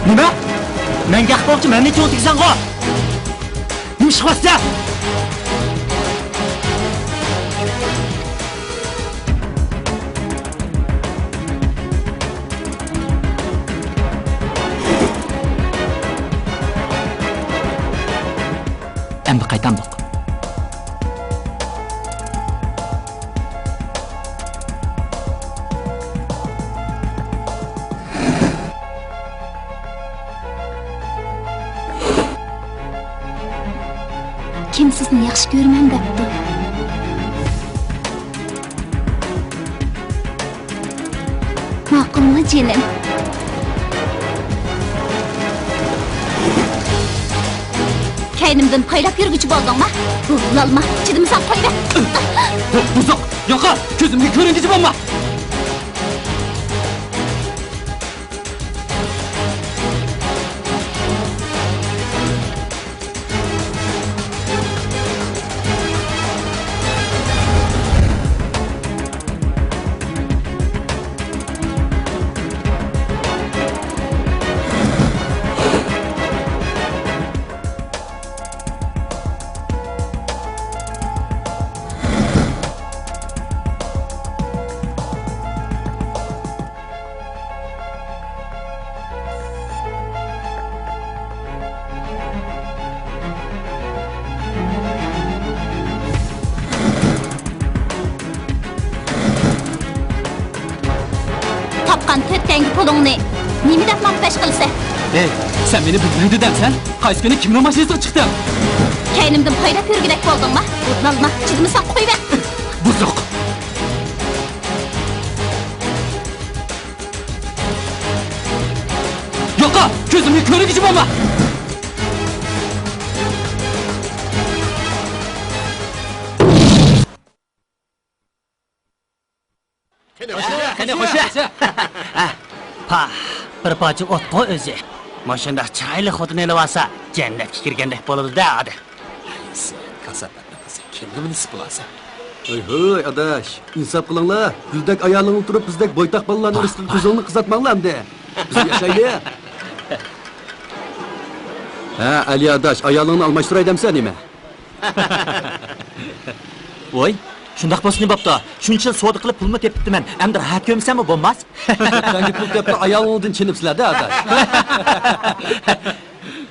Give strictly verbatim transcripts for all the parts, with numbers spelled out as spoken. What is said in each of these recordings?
نېمە؟ مەڭگە ئەخمەقچى مەننى چوڭ تېگىسەنغۇ؟ نېمە ئىش قىلىۋاتىسەن؟ ئەمدى قايتامدۇق. كىم سىزنى ياخشى كۆرىمەن دەپتۇ؟ ماقۇلمۇ، جېنىم؟ كەينىمدىن پايلاپ يۈرگۈچى بولدۇڭما؟ بۇ لالما، چىدىمىساڭ قويۇۋەر. بۇ بۇزۇق! يوقال! كۆزۈمگە كۆرۈنگۈچى بولما! تاپقان تۆت تەڭگە پۇلۇڭنى نېمە دەپ ماڭا پەش قىلىسەن؟ ھەي، سەن مېنى بىلمەيدۇ دەمسەن؟ قايسى كۈنى كىمنىڭ ماشىنىسىغا چىقتىڭ؟ كەينىمدىن پايلاپ يۈرگۈدەك بولدۇڭما؟ بۇ لالما، چىدىمىساڭ قويۇۋەر. بۇزۇق! يوقال! كۆزۈمگە كۆرۈنگۈچى بولما! قېنى، خوشە! ھە، پاھ، بىر پارچە ئوتقۇ ئۆزى. مۇشۇنداق چىرايلىق خوتۇن ئېلىۋالسا، جەننەتكە كىرگەندەك بولىدۇ-دە، ئادەم. كاساپەتنىڭ قىزى، كىمگە مۇناسىپ بولارسەن؟ ھۆي، ھۆي، ئاداش، ئىنساپ قىلىڭلار. گۈلدەك ئايالىڭ ئولتۇرۇپ، بىزدەك بويتاق بالىلارنىڭ ئۈستىدە كۆزۈڭنى قىزارتماڭلار ئەمدى. بىز ياشايلى. ھە، ئەلى ئاداش، ئايالىڭنى ئالماشتۇراي دەمسەن نېمە؟ ۋوي، شۇنداق بولسا نېمە بوپتۇ؟ شۇنچە يىل سودا قىلىپ پۇلمۇ تېپىپتىمەن، ئەمدى راھەت كۆرمىسەممۇ بولماس. تۆت تەڭگە پۇل تېپىپ ئايالىڭدىن چېنىپسىلەر-دە، ئاداش.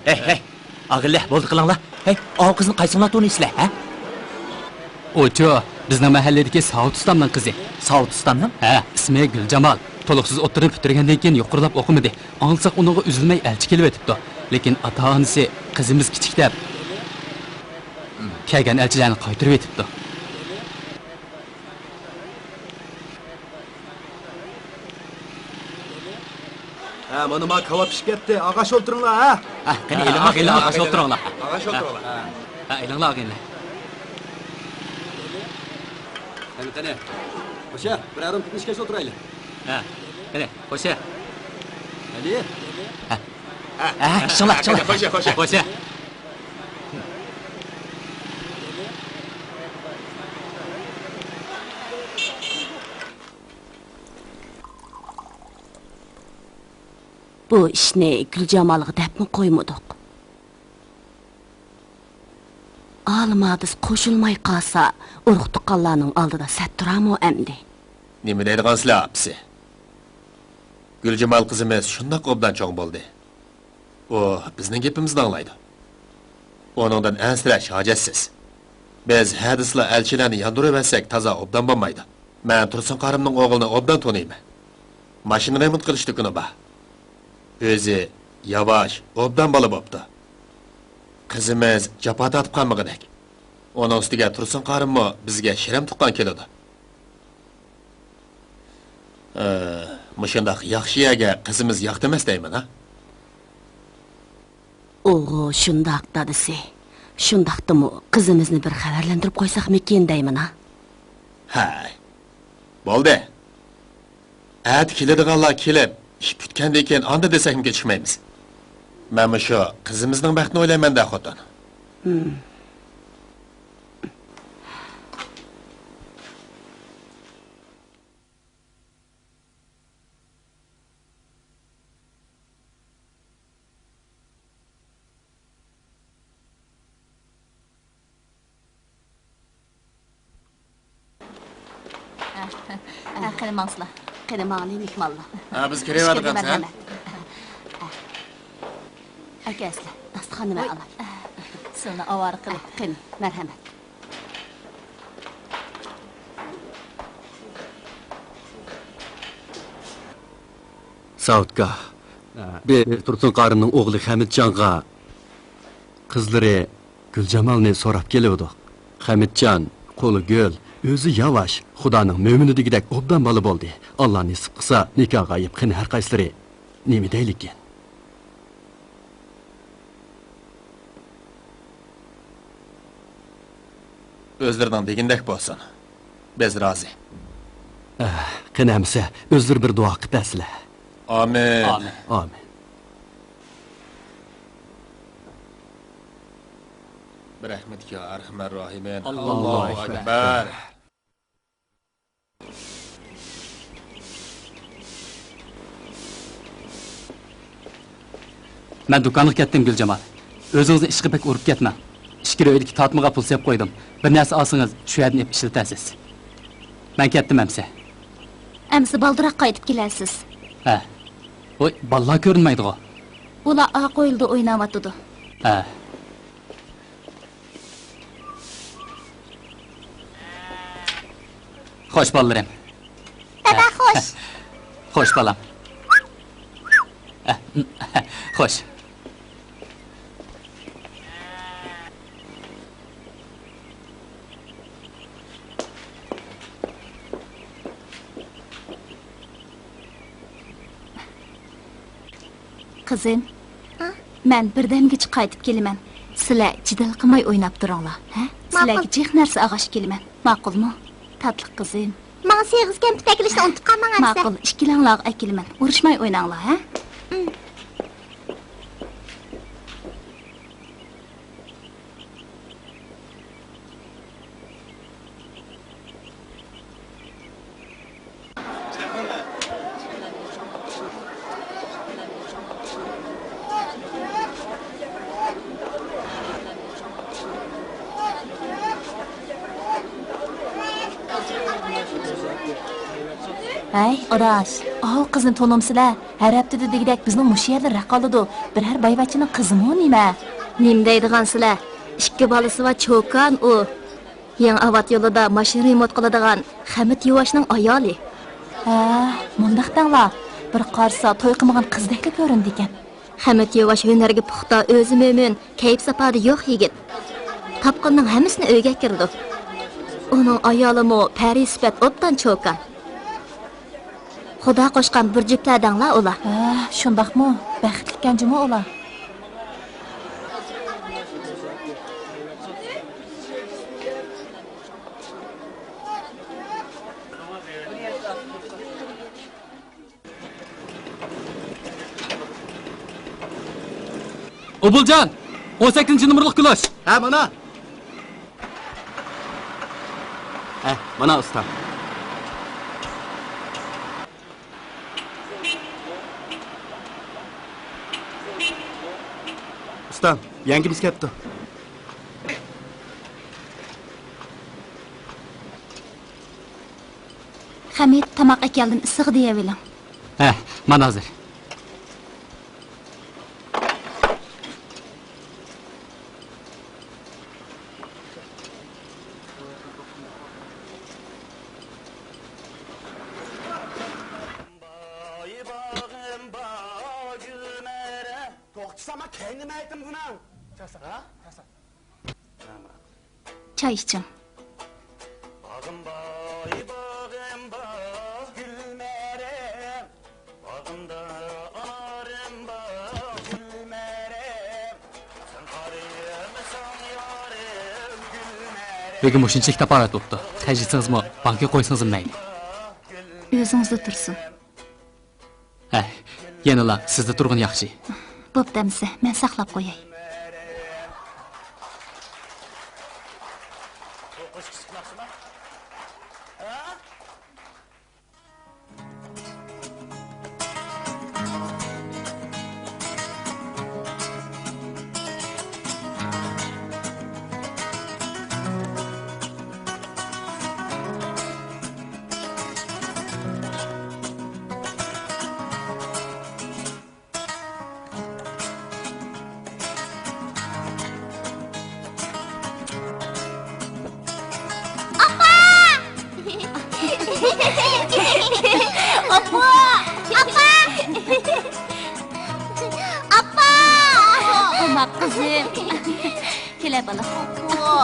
ھەي، ھەي، ئاغىنىلەر، بولدى قىلىڭلار. ھەي، ئاۋۇ قىزنى قايسىڭلار تونۇيسىلەر، ھە؟ ئۇچۇ، بىزنىڭ مەھەللىدىكى ساۋۇت ئۇستامنىڭ قىزى. ساۋۇت ئۇستامنىڭ؟ ھە، ئىسمى گۈلجامال. تولۇقسىز ئوتتۇرىنى پۈتتۈرگەندىن كېيىن يۇقىرىلاپ ئوقۇمىدى. ئاڭلىساق ئۇنىڭغا ئۈزۈلمەي ئەلچى كېلىۋېتىپتۇ. لېكىن ئاتا-ئانىسى قىزىمىز كىچىك دەپ، كەلگەن ئەلچىلەرنى قايتۇرۇۋېتىپتۇ. ھە، مانا ما كاۋاپ پىشىپ كەتتى. ئاغاش ئولتۇرۇڭلار، ھە. ھە، قېنى، ھە، ئېلىڭلار، ئاغىنىلەر، ئاغاش ئولتۇرۇڭلار. ئاغاش ئولتۇرۇڭلار. ھە، ھە، ئېلىڭلار، ئاغىنىلەر. قېنى، قېنى. خوشە، بىرەر ئورۇن تىنچ كەچ ئولتۇرايلى. ھە، قېنى، خوشە. ھەدى. ھە. ھە، ئىشىڭلار، ئىشىڭلار. خوشە، خوشە. خوشە. بۇ ئىشنى گۈلجامالغا دەپمۇ قويمىدۇق. ئالىم ھادىس قوشۇلماي قالسا، ئۇرۇق-تۇغقانلارنىڭ ئالدىدا سەت تۇرامۇ ئەمدى؟ نېمە دەيدىغانسىلەر، ئاپىسى؟ گۈلجامال قىزىمىز شۇنداق ئوبدان چوڭ بولدى. ئۇ بىزنىڭ گېپىمىزنى ئاڭلايدۇ. ئۇنىڭدىن ئەنسىرەش ھاجەتسىز. بىز ھە دېسىلا ئەلچىلەرنى ياندۇرۇۋەتسەك تازا ئوبدان بولمايدۇ. مەن تۇرسۇن قارىمنىڭ ئوغلىنى ئوبدان تونۇيمەن. ماشىنا رېمونت قىلىش دۇكىنى بار. ئۆزى ياۋاش، ئوبدان بالا بوپتۇ. قىزىمىز جاپا تارتىپ قالمىغۇدەك. ئۇنىڭ ئۈستىگە تۇرسۇن قارىممۇ بىزگە شىرەم تۇغقان كېلىدۇ. ئە، مۇشۇنداق ياخشى يەرگە قىزىمىز ياق دېمەس دەيمەن ھە. ئوغۇ، شۇنداق دادىسى. شۇنداقتىمۇ قىزىمىزنى بىر خەۋەرلەندۈرۈپ قويساقمىكىن دەيمەن ھە. ھەي، بولدى. ئەتە كېلىدىغانلار كېلىپ، ئىش پۈتكەندىن كېيىن ئاندىن دېسەكمۇ كېچىكمەيمىز. مەن مۇشۇ قىزىمىزنىڭ بەختىنى ئويلايمەن-دە، خوتۇن. ھىم. قېنى ماڭسىلا. قېنى ماڭلى مېھمانلار. ھە، بىز كىرىۋاتىمىز، ھە؟ مەرھەمەت. ئەكەلسىلە، داستىخاننى مەن ئالاي. سىلىنى ئاۋارە قىلىپ. قېنى، مەرھەمەت. ساۋۇتكا، بىز تۇرسۇن قارىمنىڭ ئوغلى خەمىتجانغا قىزلىرى گۈلجامالنى سوراپ كېلىۋىدۇق. خەمىتجان، قولى گۈل، ئۆزى ياۋاش، خۇدانىڭ مۆمىنى دېگۈدەك ئوبدان بالا بولدى. ئاللا نېسىپ قىلسا، نىكاھغا ئېيىپ قېنى ھەر قايسىلىرى نېمە دەيلىكىن؟ ئۆزلىرىنىڭ دېگىنىدەك بولسۇن. بىز رازى. ئەھ، قېنى ئەمىسە، ئۆزلىرى بىر دۇئا قىلىپ بەرسىلە. ئامىن. ئامىن. ئامىن. بىرەھمەتكە يا ئەرھەمەر راھىمىن. ئاللاھۇ ئەكبەر. مەن دۇكانغا كەتتىم، گۈلجامال. ئۆزىڭىزنى ئىشقا بەك ئۇرۇپ كەتمەڭ. ئىچكىرى ئۆيدىكى تارتمىغا پۇل سېلىپ قويدۇم. بىر نەرسە ئالسىڭىز، شۇ يەردىن ئېلىپ ئىشلىتەرسىز. مەن كەتتىم ئەمىسە. ئەمىسە بالدۇرراق قايتىپ كېلەرسىز. ھە. ۋوي، بالىلار كۆرۈنمەيدىغۇ؟ ئۇلار ئارقا ھويلىدا ئويناۋاتىدۇ. ھە. خوش، بالىلىرىم. دادا، خوش. خوش، بالام. خوش. قىزىم، ھە؟ مەن بىردەمگىچە قايتىپ كېلىمەن. سىلەر جېدەل قىلماي ئويناپ تۇرۇڭلار، ھە؟ ماقۇل. سىلەرگە جىق نەرسە ئالغاچ كېلىمەن. ماقۇلمۇ؟ تاتلىق قىزىم. ماڭا سېغىز كەمپۈت ئەكېلىشنى ئۇنتۇپ قالماڭ ئەمىسە. ماقۇل، ئىككىلەڭلارغا ئەكېلىمەن. ئۇرۇشماي ئويناڭلار، ھە؟ ھەي، ئاداش، ئاۋۇ قىزنى تونۇمسىلە؟ ھەر ھەپتىدە دېگۈدەك بىزنىڭ مۇشۇ يەردە رەق ئالىدۇ. بىرەر بايۋەچچىنىڭ قىزىمۇ نېمە؟ نېمە دەيدىغانسىلە؟ ئىككى بالىسى بار چوكان ئۇ. يېڭىئاۋات يولىدا ماشىنا رېمونت قىلىدىغان خەمىت يۇۋاشنىڭ ئايالى. ھە، مۇنداق دەڭلار. بىر قارىسا توي قىلمىغان قىزدەكلا كۆرۈنىدىكەن. خەمىت يۇۋاش ھۈنەرگە پۇختا، ئۆزى مۆمىن، كەيپ-ساپادە يوق يىگىت. تاپقىنىنىڭ ھەممىسىنى ئۆيگە ئەكىرىدۇ. ئۇنىڭ ئايالىمۇ پەرى سۈپەت ئوبدان چوكان. خۇدا قوشقان بىر جۈپلەر دەڭلار ئۇلار. ھە، شۇنداقمۇ؟ بەختلىككەن جۇمۇ ئۇلار. ئوبۇلجان، ئون سەككىزىنچى نومۇرلۇق كۇلۇش. ھە، مانا. ھە، مانا ئۇستام. ئۇستام، يەڭگىمىز كەپتۇ. ئەمىت، تاماق ئەكەلدىم، ئىسسىغا دېيەۋېلىڭ. ھە، مانا ھازىر. توختىساما كەينىمە ئېيتىم بۇنىڭ. چاي ئىچىڭ. باغىم باي، باغىم بار، گۈللەرىم. باغىمدا ئانارىم بار، گۈللەرىم. سەن قارىمىساڭ يارىم، گۈللەرىم. بۈگۈن مۇشۇنچىلىك تاپاۋەت بوپتۇ. خەجلىسىڭىزمۇ، بانكىغا قويسىڭىزمۇ مەيلى. ئۆزىڭىزدە تۇرسۇن. ھەي، يەنىلا سىزدە تۇرغىنى ياخشى. بوپتۇ ئەمىسە، مەن ساقلاپ قوياي. ئاپا! ئاپا! ئاپا! ئاپا! ئانا قىزىم. كېلە بالا. ئاپا!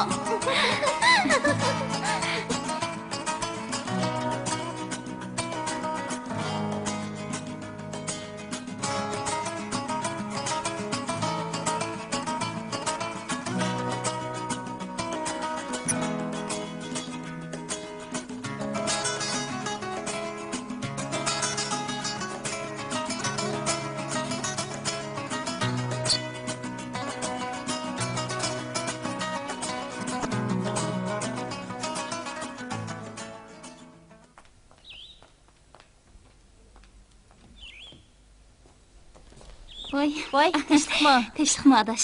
ۋاي. ۋاي، تىنچلىقمۇ؟ تىنچلىقمۇ، ئاداش؟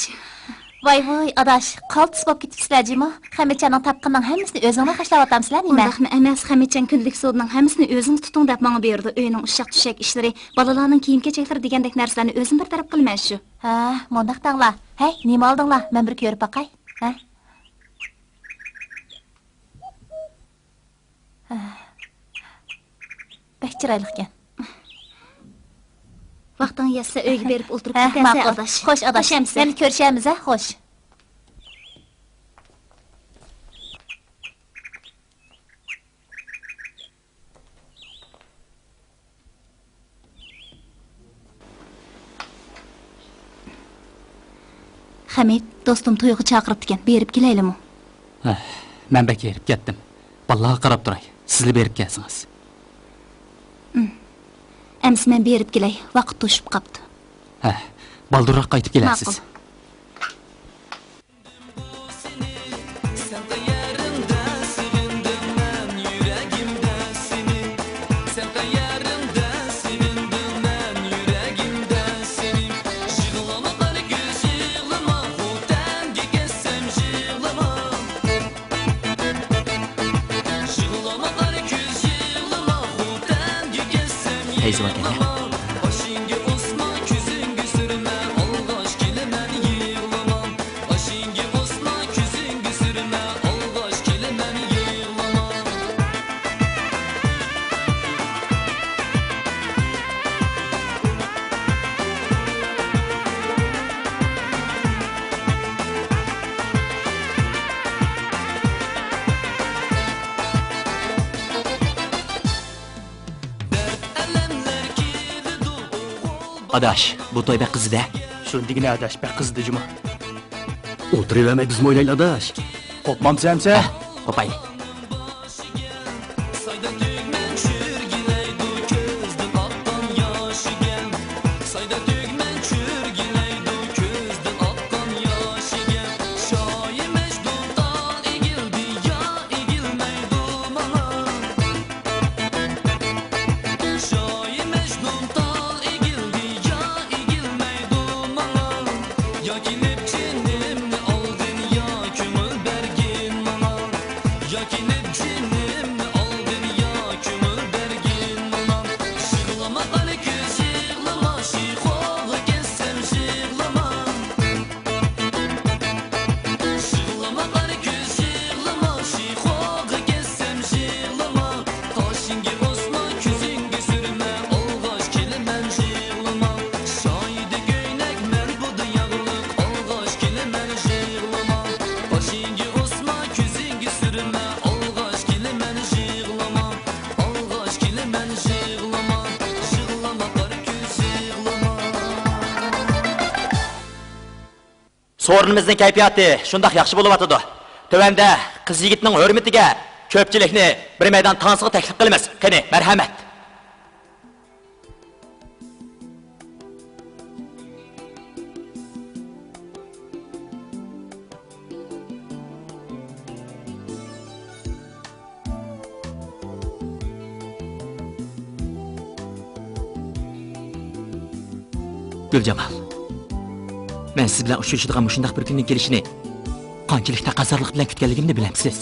ۋاي، ۋاي، ئاداش، قالتىس بولۇپ كېتىپسىلەر جۇمۇ. خەمىچەننىڭ تاپقىنىنىڭ ھەممىسىنى ئۆزۈڭلار خەجلەۋاتامسىلەر نېمە؟ ئۇنداقمۇ ئەمەس، خەمىچەن كۈندىلىك سودىنىڭ ھەممىسىنى ئۆزىڭىز تۇتۇڭ دەپ ماڭا بۇيرۇدى. ئۆينىڭ ئۇششاق-چۈششەك ئىشلىرى، بالىلاردىڭ كىيىم-كېچەكلىرى دېگەندەك نەرسىلەرنى ئۆزۈم بىر تەرەپ قىلىمەن شۇ. ھە، مۇنداق دەڭلار. ھەي، نېمە ئالدىڭلار؟ مەن بىر كۆرۈپ باقاي. ھە؟ بەك چىرايلىقكەن. ۋاقتىڭ يەتسە ئۆيگە بېرىپ ئولتۇرۇپ ھە، كېتەرسەن، ماقۇل. ئاداش. خوش، ئاداش. خوش ئەمىسە. يەنە كۆرۈشەرمىز، ھە؟ خوش. خەمىت، دوستۇم تويغا چاقىرىپتىكەن، بېرىپ كېلەيلىمۇ؟ ھە، مەن بەك ھېرىپ كەتتىم. بالىلارغا قاراپ تۇراي، سىزلا بېرىپ كەلسىڭىز. ئەمىسە مەن بېرىپ كېلەي، ۋاقىت توشۇپ قاپتۇ. ھە، بالدۇرراق قايتىپ كېلەرسىز. ماقۇل. پەيزى ئاكا. ئاداش، بۇ توي بەك قىزىدە. شۇنى دېگىنە ئاداش، بەك قىزىدى جۇمۇ. ئولتۇرۇۋەرمەي بىزمۇ ئوينايلى ئاداش. قوپمامسەن ئەمسە؟ ھە، قوپايلى. سورۇنىمىزنىڭ كەيپىياتى شۇنداق ياخشى بولۇۋاتىدۇ. تۆۋەندە قىز يىگىتنىڭ ھۆرمىتىگە كۆپچىلىكنى بىر مەيدان تانسىغا تەكلىپ قىلىمىز. قېنى، مەرھەمەت. گۈلجامال، مەن سىز بىلەن ئۇچرىشىدىغان مۇشۇنداق بىر كۈننىڭ كېلىشىنى قانچىلىك تاقاسارلىق بىلەن كۈتكەنلىكىمنى بىلەمسىز؟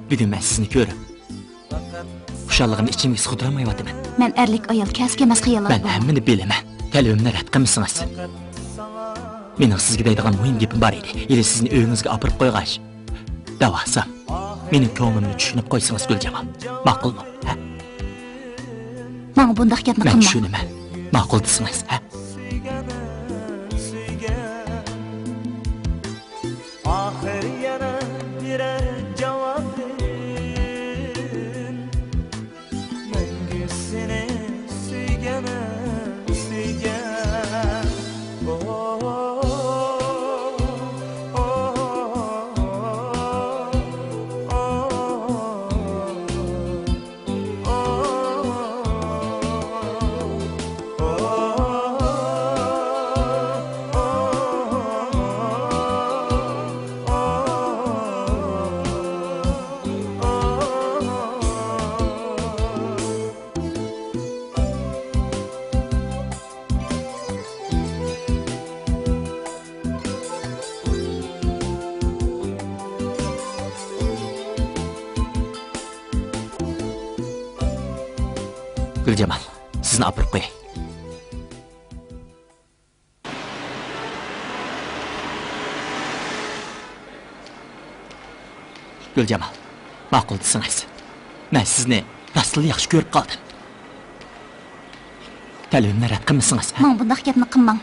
بۈگۈن مەن سىزنى كۆرۈپ، خۇشاللىقىمنى ئىچىمگە سىغدۇرالمايۋاتىمەن. مەن ئەرلىك ئايال، كەسكە مەس خىيالات مەن بولۇڭ. ھەممىنى بىلىمەن. تەلىپىمنى رەت قىلمىسىڭىز. مېنىڭ سىزگە دەيدىغان مۇھىم گېپىم بار ئىدى. ھېلى سىزنى ئۆيىڭىزگە ئاپىرىپ قويغاچ، دەۋالسام، مېنىڭ كۆڭلۈمنى چۈشىنىپ قويسىڭىز، گۈلجامال. ماقۇلمۇ؟ ھە؟ ماڭا بۇنداق گەپنى مەن قىلماڭ. چۈشىنىمەن. ماقۇل دېسىڭىز، ھە؟ ئاخىر يەنە بېرەر جاۋابىم، مەڭگۈ سېنى سۆيگەن، سۆيگەن. ئو، ئو، ئو، ئو. گۈلجامال، سىزنى ئاپىرىپ قوياي. گۈلجامال، ماقۇل دېسىڭىز. مەن سىزنى راستلا ياخشى كۆرۈپ قالدىم. تەلىپىمنى رەت قىلمىسىڭىز، ھە؟ ماڭا بۇنداق گەپنى قىلماڭ.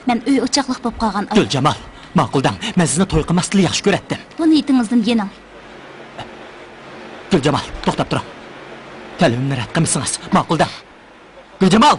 مەن ئۆي ئوچاقلىق بولۇپ قالغان ئايال. گۈلجامال، ماقۇل دەڭ. مەن سىزنى توي قىلماسلىقلا ياخشى كۆرەتتىم. بۇ نىيىتىڭىزدىن يېنىڭ. گۈلجامال، توختاپ تۇرۇڭ. تەلىپىمنى رەت قىلمىسىڭىز، ماقۇل دەڭ. گۈلجامال!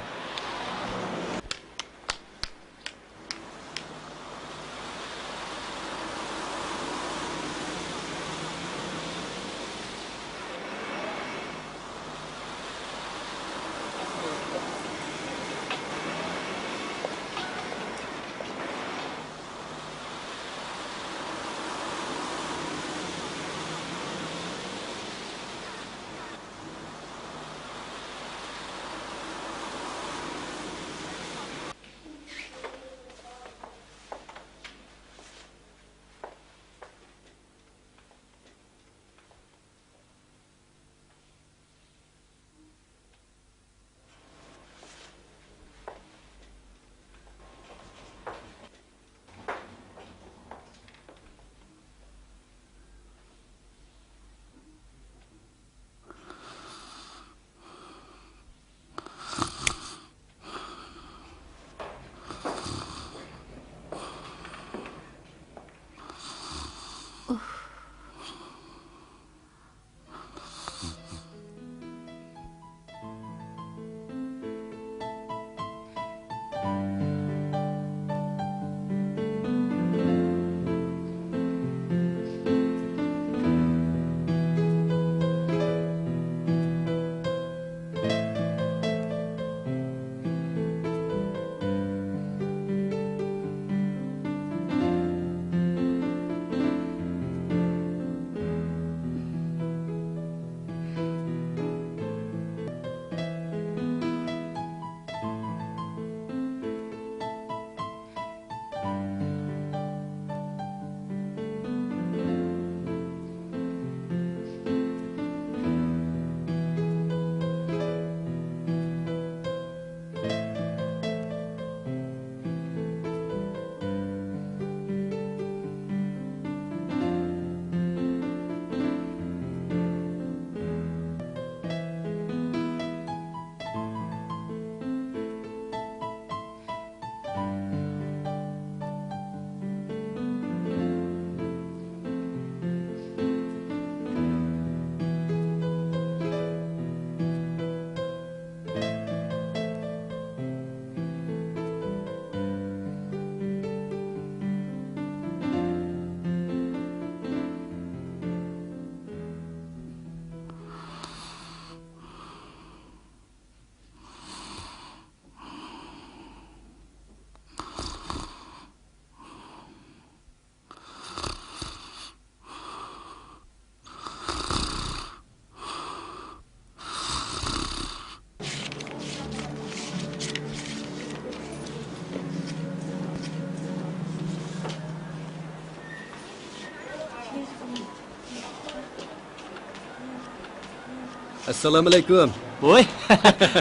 ئەسسالامۇئەلەيكۇم. ۋوي،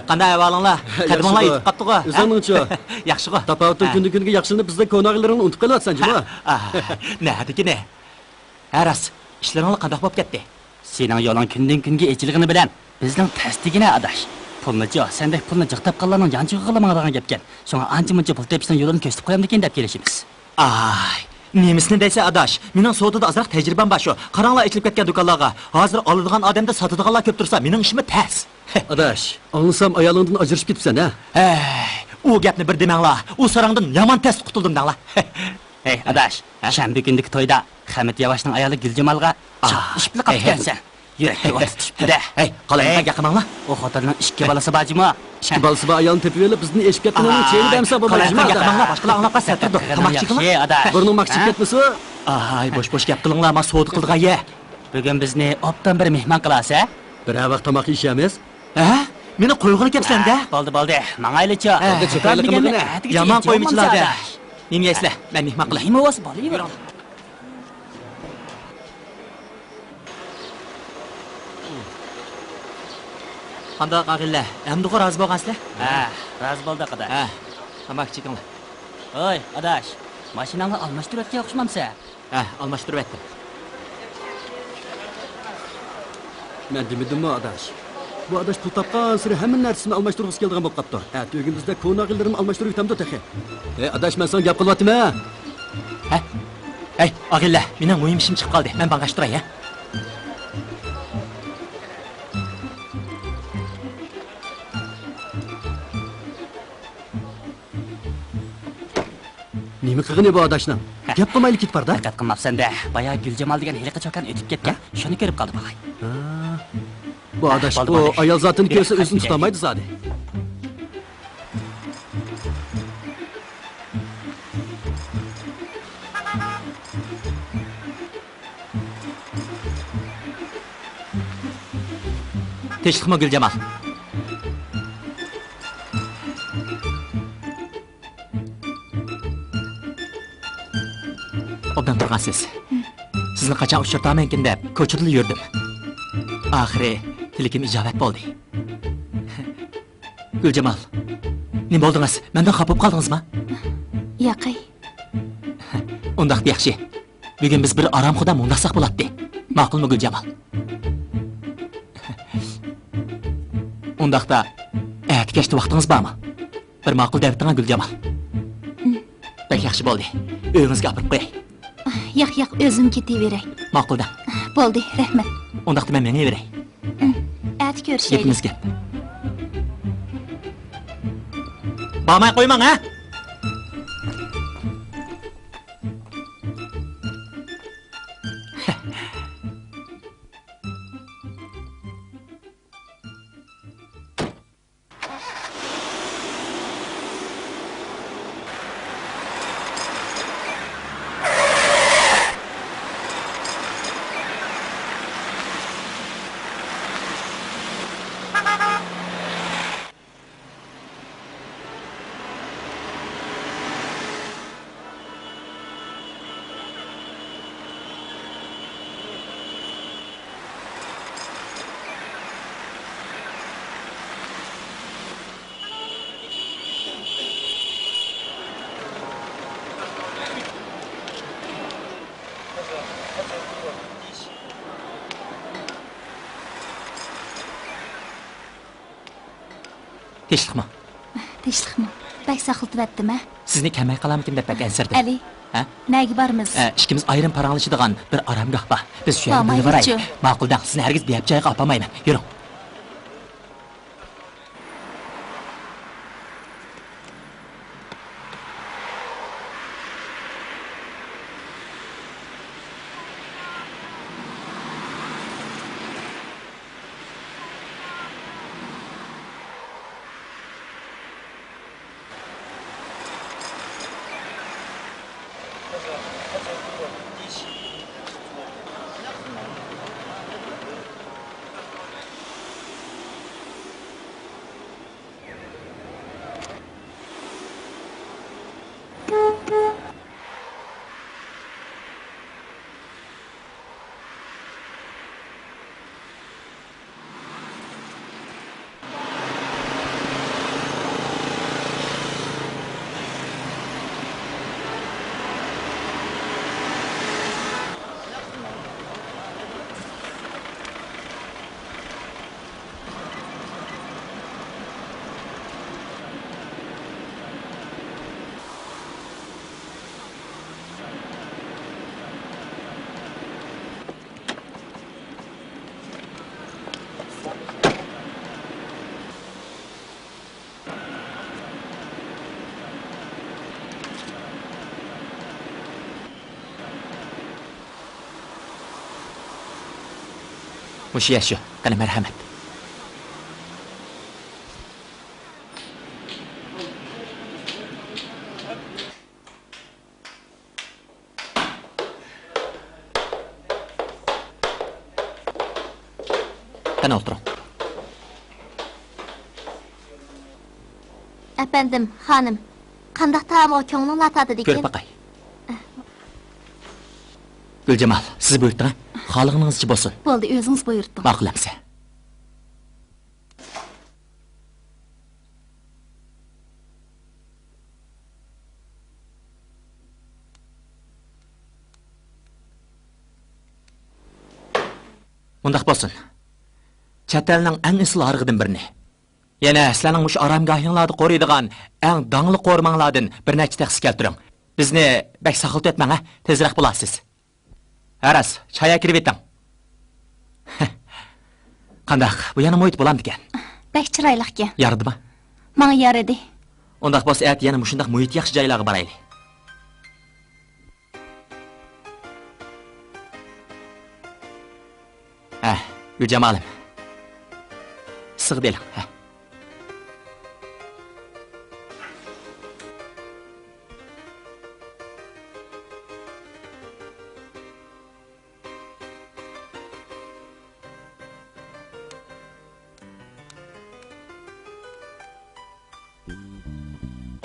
قانداق ئەھۋالىڭلار؟ قەدىمىڭلار يېتىپ قاپتىغۇ، ھە؟ ئۆزۈڭنىڭچۇ؟ ياخشىغۇ. تاپاۋىتىڭ ھە. كۈندىن-كۈنگە ياخشىلىنىپ، بىزدەك كونا ئاغىنىلىرىڭنى ئۇنتۇپ قېلىۋاتىسەن جۇمۇ. نەدىكىنى؟ ھە راست، ئىشلىرىڭلار قانداق بولۇپ كەتتى؟ سېنىڭ يولۇڭ كۈندىن-كۈنگە ئېچىلغىنى بىلەن بىزنىڭ تەس دېگىنە ئاداش. پۇلنىچۇ، سەندەك پۇلنى جىق تاپقانلارنىڭ يانچۇقىغىلا ماڭىدىغان گەپكەن. شۇڭا ئانچە-مۇنچە پۇل تېپىشنىڭ يولىنى كۆرسىتىپ قويامدىكىن دەپ كېلىشىمىز. ئاي، نېمىسىنى دەيسەن ئاداش؟ مېنىڭ سودىدا ئازراق تەجرىبەم بار شۇ. قاراڭلار ئېچىلىپ كەتكەن دۇكانلارغا. ھازىر ئالىدىغان ئادەمدە ساتىدىغانلار كۆپ تۇرسا، مېنىڭ ئىشىممۇ تەس. ئاداش، ئاڭلىسام ئايالىڭدىن ئاجرىشىپ كېتىپسەن ھە؟ ھەي، ئۇ گەپنى بىر دېمەڭلار. ئۇ ساراڭدىن يامان تەستە قۇتۇلدۇم دەڭلار. ھەي ئاداش، ھە؟ شەنبە كۈنىدىكى تويدا خەمىت ياۋاشنىڭ ئايالى گۈلجامالغا چاپلىشىپلا قاپتىكەنسەن. يۈرەككە ئوت تۇتۇشۇپتۇ-دە. ھەي، قالايمىقان گەپ قىلماڭلار. ئۇ خوتۇننىڭ ئىككى بالىسى بار جۇمۇ. ئىككى بالىسى بار ئايالنى تېپىۋېلىپ، بىزدىن ئېشىپ كەتكىنىڭنىڭ چېيىنى بەرمىسە بولمايدۇ جۇمۇ. قالايمىقان گەپ قىلماڭلار، باشقىلار ئاڭلاپ قالسا سەت تۇرىدۇ. تاماق ئىچىگىلى. ياخشى ئاداش. بۇرنۇڭ ماكچىپ كەتمىسۇ. ئاي، بوش-بوش گەپ قىلىڭلار، ما سودا قىلىدىغان يەر. بۈگۈن بىزنى ئوبدان بىر مېھمان قىلارسە؟ بىرەر ۋاق تاماق يېيىشەرمىز. ھە؟ مېنى قويغىلى كەپسەن-دە. بولدى، بولدى. ماڭايلىچۇ. بولدى، چېكىنلىك قىلمىغىنە. يامان قويمىچىلار-دە. نېمە يەيسىلەر؟ مەن مېھمان قىلاي. نېمە بولسا بولىۋېرىڭ. قانداق ئاغىنىلەر؟ ئەمدىغۇ رازى بولغانسىلەر؟ ھە، رازى بولدۇق ئاداش. ھە، تاماكا چېكىڭلار. ھوي ئاداش، ماشىناڭنى ئالماشتۇرۇۋەتكەن ئوخشىمامسەن؟ ھە، ئالماشتۇرۇۋەتتىم. مەن دېمىدىممۇ ئاداش؟ بۇ ئاداش پۇل تاپقانسېرى ھەممە نەرسىسىنى ئالماشتۇرغۇسى كېلىدىغان بولۇپ قاپتۇ. ئەتە ئۆگۈن بىزدە كونا ئاغىنىلىرىمۇ ئالماشتۇرۇۋېتەمدۇ تېخى. ھەي ئاداش، مەن ساڭا گەپ قىلىۋاتىمەن. ھە؟ ھەي ئاغىنىلەر، مېنىڭ مۇھىم ئىشىم چىقىپ قالدى، مەن ماڭغاچ تۇراي ھە. نېمە قىلغىنى بۇ ئاداشنىڭ؟ ھە. گەپ قىلمايلا كېتىپ بار-دە. دىققەت قىلماپسەن-دە، بايا گۈلجامال دېگەن ھېلىقى چوكان ئۆتۈپ كەتكەن. ھە؟ شۇنى كۆرۈپ قالدىم ئاغاي. ھە. بۇ ئاداش، بولدى، ئۇ بولدى. ئايال زاتىنى كۆرسە ئۆزىنى تۇتالمايدۇ زادى. تىنچلىقمۇ گۈلجامال؟ ئوبدان تۇرغانسىز. سىزنى قاچان ئۇچرىتارمەنكىن دەپ كوچىدىلا يۈردۈم. ئاخىرى تىلىكىم ئىجابەت بولدى. گۈلجامال، نېمە بولدىڭىز؟ مەندىن خاپا بولۇپ قالدىڭىزما؟ ياقەي. ئۇنداقتا ياخشى. بۈگۈن بىز بىر ئارامخۇدا مۇڭداشساق بولاتتى. ماقۇلمۇ، گۈلجامال؟ ئۇنداقتا، ئەتە كەچتە ۋاقتىڭىز بارمۇ؟ بىر ماقۇل دەۋېتىڭا، گۈلجامال. بەك ياخشى بولدى. ئۆيىڭىزگە ئاپىرىپ قوياي. ياق، ياق، ئۆزۈم كېتىۋېرەي. ماقۇل دەڭ. بولدى، رەھمەت. ئۇنداقتا مەن مېڭىۋېرەي. ئەتە كۆرۈشەيلى. گېپىمىز گەپ. بارماي قويماڭ، ھە؟ تىنچلىقمۇ؟ تىنچلىقمۇ؟ بەك ساقلىتىۋەتتىم ھە؟ سىزنى كەلمەي قالامىكىن دەپ بەك ئەنسىرىدىم. ئەلى. ھە؟ نەگە بارىمىز؟ ئە، ئىككىمىز ئايرىم پاراڭلىشىدىغان بىر ئارامگاھ بار. بىز شۇ يەرگە بارمايلىچۇ. بىللە بارايلى. ماقۇل دەڭ، سىزنى ھەرگىز بىئەپ جايغا ئاپارمايمەن. يۈرۈڭ. مۇشۇ يەر شۇ. قېنى، مەرھەمەت. قېنى، ئولتۇرۇڭ. ئەپەندىم، خانىم، قانداق تائامغا كۆڭلۈڭلار تارتىدىكىن؟ كۆرۈپ باقاي. گۈلجامال، سىز بۇيرۇتۇڭ، ھە؟ خالىغىنىڭىزچە بولسۇن. بولدى، ئۆزىڭىز بۇيرۇتۇڭ. ماقۇل ئەمىسە. مۇنداق بولسۇن. چەت ئەلنىڭ ئەڭ ئېسىل ھارىقىدىن بىرنى. يەنە سىلەرنىڭ مۇشۇ ئارامگاھىڭلاردا قورۇيدىغان ئەڭ داڭلىق قورۇماڭلاردىن بىر نەچچە تەخسە كەلتۈرۈڭ. بىزنى بەك ساقلىتىۋەتمەڭ، ھە؟ تېزرەك بولارسىز. ھە راست، چاي ئەكىرىۋېتىڭ. قانداق، بۇ يەرنىڭ مۇھىتى بولامدىكەن؟ بەك چىرايلىقكەن. يارىدىما؟ ماڭا يارىدى. ئۇنداق بولسا ئەتە يەنە مۇشۇنداق مۇھىتى ياخشى جايلارغا بارايلى. ھە، گۈلجامالىم. ئىسسىغا دېلىڭ، ھە.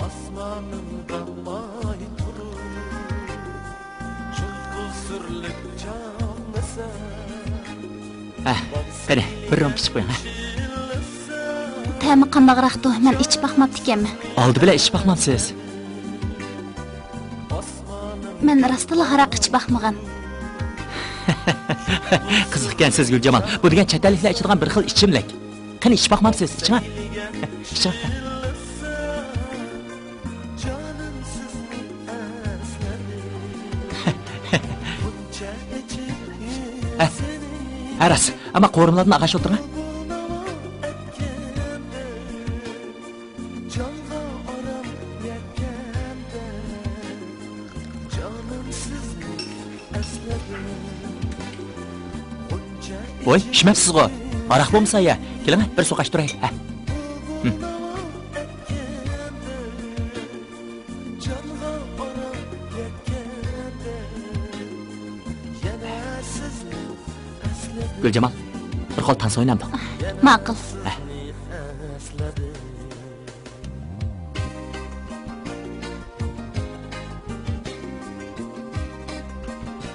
ئاسمانىمدا ئاي تۇرۇپ، يۇلتۇز سۈرلۈك چاغلىسا. ھە، قېنى، بىر رومكا ئىچىپ قويۇڭ، ھە. تەمى قانداقراقتۇ؟ مەن ئىچىپ باقماپتىكەنمەن. ئالدى بىلەن ئىچىپ باقمامسىز؟ مەن راستلا ھاراق ئىچىپ باقمىغان. قىزىقكەنسىز، گۈلجامال. بۇ دېگەن چەت ئەللىكلەر ئىچىدىغان بىر خىل ئىچىملىك. قېنى، ئىچىپ باقمامسىز؟ ئىچىڭە. ئىچىڭ. ھە، ھە، راست. ئەمما قورۇمىلاردىن ئاغاچ ئولتۇرغان. ۋوي، ئىچمەپسىزغۇ؟ ھاراق بولمىسا يە. كېلىڭە، بىر سوقاشتۇرايلى. ھە. ھىم. گۈلجامال، بىر قول تانسا ئوينامدۇق؟ ماقۇل. ھە.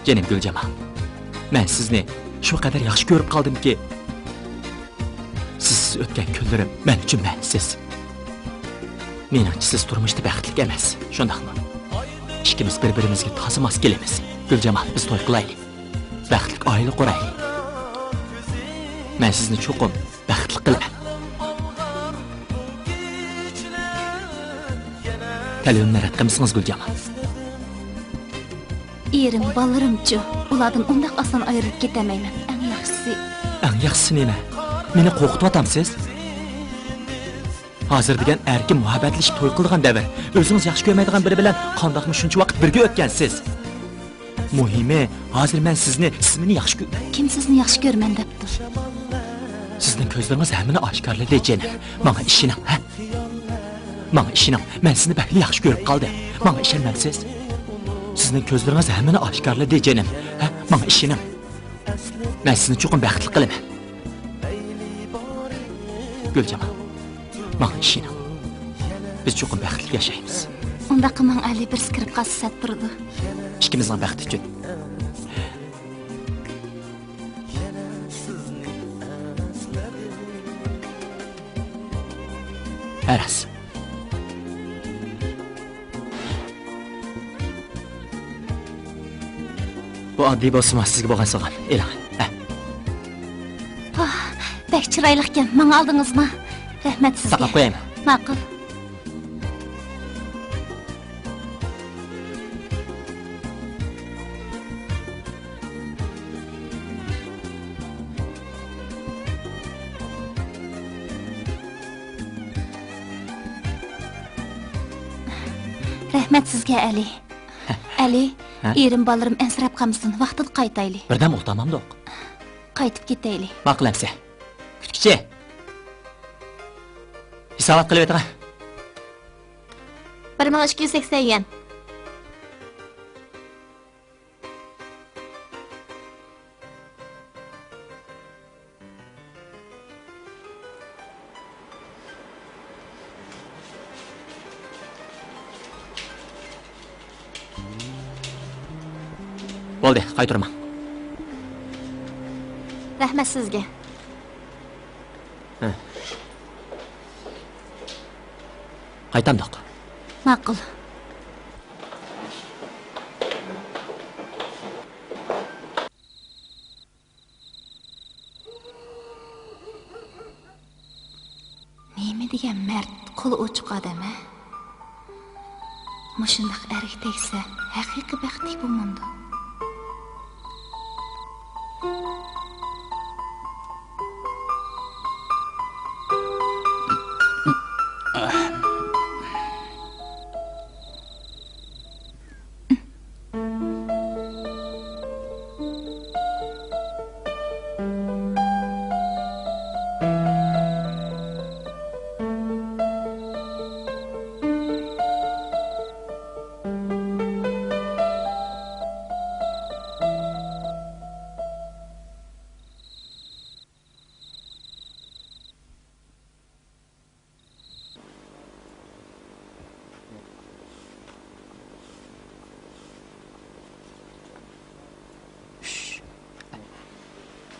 جېنىم گۈلجامال، مەن سىزنى شۇ قەدەر ياخشى كۆرۈپ قالدىمكى، سىزسىز ئۆتكەن كۈنلىرىم مەن ئۈچۈن مەنىسىز. مېنىڭچە سىز تۇرمۇشتا بەختلىك ئەمەس، شۇنداقمۇ؟ ئىككىمىز بىر-بىرىمىزگە تازا ماس كېلىمىز. گۈلجامال، بىز توي قىلايلى. بەختلىك ئائىلە قۇرايلى. مەن سىزنى چوقۇم بەختلىك قىلىمەن. تەلىپىمنى رەت قىلمىسىڭىز، گۈلجامال. ئېرىم، بالىلىرىمچۇ؟ ئۇلاردىن ئۇنداق ئاسان ئايرىلىپ كېتەلمەيمەن. ئەڭ ياخشىسى. ئەڭ ياخشىسى نېمە؟ مېنى قورقۇتۇۋاتامسىز؟ ھازىر دېگەن ئەركىن مۇھەببەتلىشىپ توي قىلىدىغان دەۋر. ئۆزىڭىز ياخشى كۆرمەيدىغان بىرى بىلەن قانداقمۇ شۇنچە ۋاقىت بىرگە ئۆتكەنسىز؟ مۇھىمى، ھازىر مەن سىزنى، سىز مېنى ياخشى كۆ-، كىم سىزنى ياخشى كۆرىمەن دەپتۇ؟ سىزنىڭ كۆزلىرىڭىز ھەممىنى ئاشكارىلىدى، جېنىم. ماڭا ئىشىنىڭ، ھە؟ ماڭا ئىشىنىڭ، مەن سىزنى بەكلا ياخشى كۆرۈپ قالدىم. ماڭا ئىشەنمەمسىز؟ سىزنىڭ كۆزلىرىڭىز ھەممىنى ئاشكارىلىدى، جېنىم. ھە؟ ماڭا ئىشىنىڭ. مەن سىزنى چوقۇم بەختلىك قىلىمەن. گۈلجامال، ماڭا ئىشىنىڭ. بىز چوقۇم بەختلىك ياشايمىز. ئۇنداق قىلماڭ، ئەلى، بىرسى كىرىپ قالسا سەت تۇرىدۇ. ئىككىمىزنىڭ بەختى ئۈچۈن. ھە، راست. بۇ ئاددىي بولسىمۇ، سىزگە بولغان سوۋغام. ئېلىڭ. ھە. ۋاھ، بەك چىرايلىقكەن. ماڭا ئالدىڭىزمۇ؟ رەھمەت سىزگە. ساقلاپ قويايمۇ؟ ماقۇل. رەھمەت سىزگە، ئەلى. ئەلى، ھە؟ ئېرىم، بالىلىرىم ئەنسىرەپ قالمىسۇن، ۋاقتىدا قايتايلى. بىردەم ئولتۇرمامدۇق؟ قايتىپ كېتەيلى. ماقۇل ئەمسە. كۈتكۈچى. ھېسابات قىلىۋېتىڭ. بىر مىڭ ئىككى يۈز سەكسەن يۈەن. بولدى، قايتۇرماڭ. رەھمەت سىزگە. ھە. قايتامدۇق؟ ماقۇل. نېمە دېگەن مەرد، قولى ئوچۇق ئادەم ھە؟ مۇشۇنداق ئەرگە تەگسە، ھەقىقىي بەختلىك بولمامدۇ؟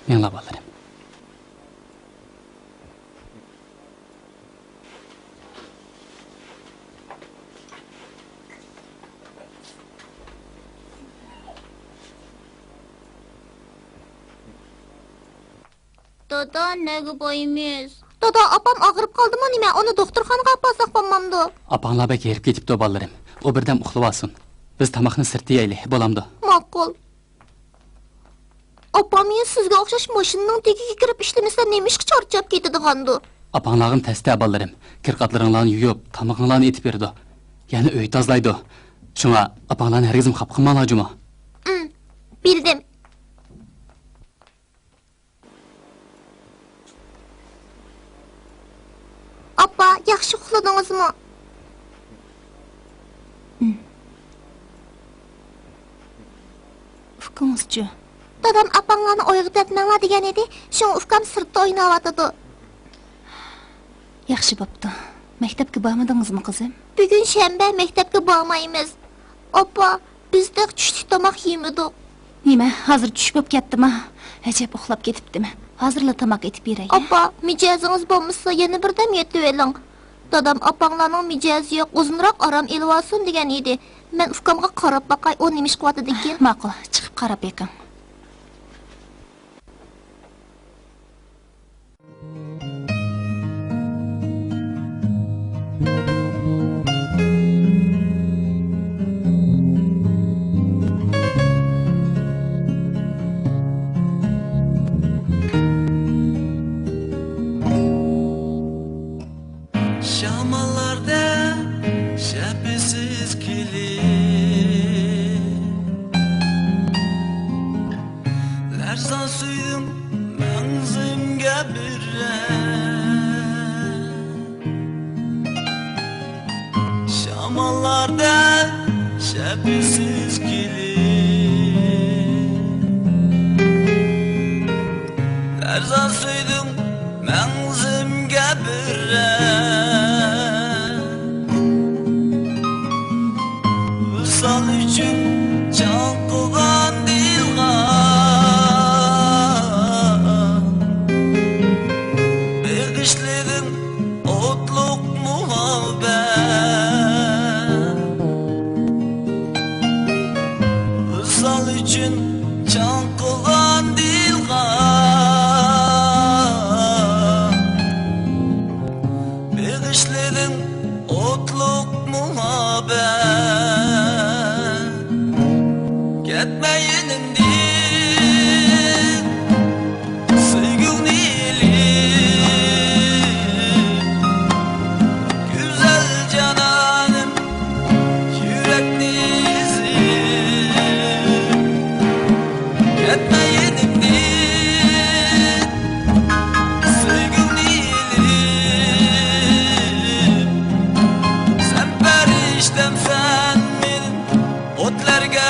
مېڭىڭلار بالىلىرىم. دادا، نەگە بارىمىز؟ دادا، ئاپام ئاغرىپ قالدىمۇ نېمە؟ ئۇنى دوختۇرخانىغا ئاپارساق بولمامدۇ؟ ئاپاڭلار بەك ھېرىپ كېتىپتۇ، بالىلىرىم. ئۇ بىردەم ئۇخلىۋالسۇن. بىز تاماقنى سىرتتا يەيلى، بولامدۇ؟ ماقۇل. ئاپام يەنە سىزگە ئوخشاش ماشىنىنىڭ تېگىگە كىرىپ ئىشلىمىسە، نېمىشقا چارچاپ كېتىدىغاندۇ؟ ئاپاڭلارغىمۇ تەستە، بالىلىرىم. كىر-قاتلىرىڭلارنى يۇيۇپ، تامىقىڭلارنى ئېتىپ بېرىدۇ. يەنە ئۆي تازىلايدۇ. شۇڭا ئاپاڭلارنى ھەرگىزمۇ خاپا قىلماڭلار جۇمۇ. ئىم، بىلدىم. ئاپا، ياخشى ئۇخلىدىڭىزمۇ؟ ئۇكىڭىزچۇ؟ دادام ئاپاڭلارنى ئويغىتىۋەتمەڭلار دېگەن ئىدى، شۇڭا ئۇكام سىرتتا ئويناۋاتىدۇ. ياخشى بوپتۇ. مەكتەپكە بارمىدىڭىزمۇ، قىزىم؟ بۈگۈن شەنبە، مەكتەپكە بارمايمىز. ئاپا، بىز تېخى چۈشلۈك تاماق يېمىدۇق. نېمە، ھازىر چۈش بوپ كەتتىما؟ ئەجەب ئۇخلاپ كېتىپتىمەن. ھازىرلا تاماق ئېتىپ بېرەي، ھە؟ ئاپا، مىجەزىڭىز بولمىسا يەنە بىردەم يېتىۋېلىڭ. دادام ئاپاڭلارنىڭ مىجەزى يوق، ئۇزۇنراق ئارام ئېلىۋالسۇن دېگەن ئىدى. مەن ئۇكامغا قاراپ باقاي، ئۇ نېمە ئىش قىلىۋاتىدىكىن؟ ماقۇل، چىقىپ قاراپ بېقىڭ. شاماللاردا شەپىسىز كېلىپ، لەرزان سۆيدۈڭ مەڭزىمگە بىرەر. شاماللاردا شەپىسىز كېلىپ، لەرزان سۆيدۈڭ مەڭزىمگە بىرەر. ۋىسال ئۈچۈن چاققان دىلغا بېغىشلىدىڭ ئوتلۇق مۇھەببەت. ۋىسال ئۈچۈن چاققان دىلغا بېغىشلىدىڭ ئوتلۇق مۇھەببەت. كەتمە يېنىمدىن، سۆيگۈڭنى ئېلىپ، گۈزەل جانانىم، يۈرەكنى ئېزىپ. كەتمە يېنىمدىن، كۈنلەرگە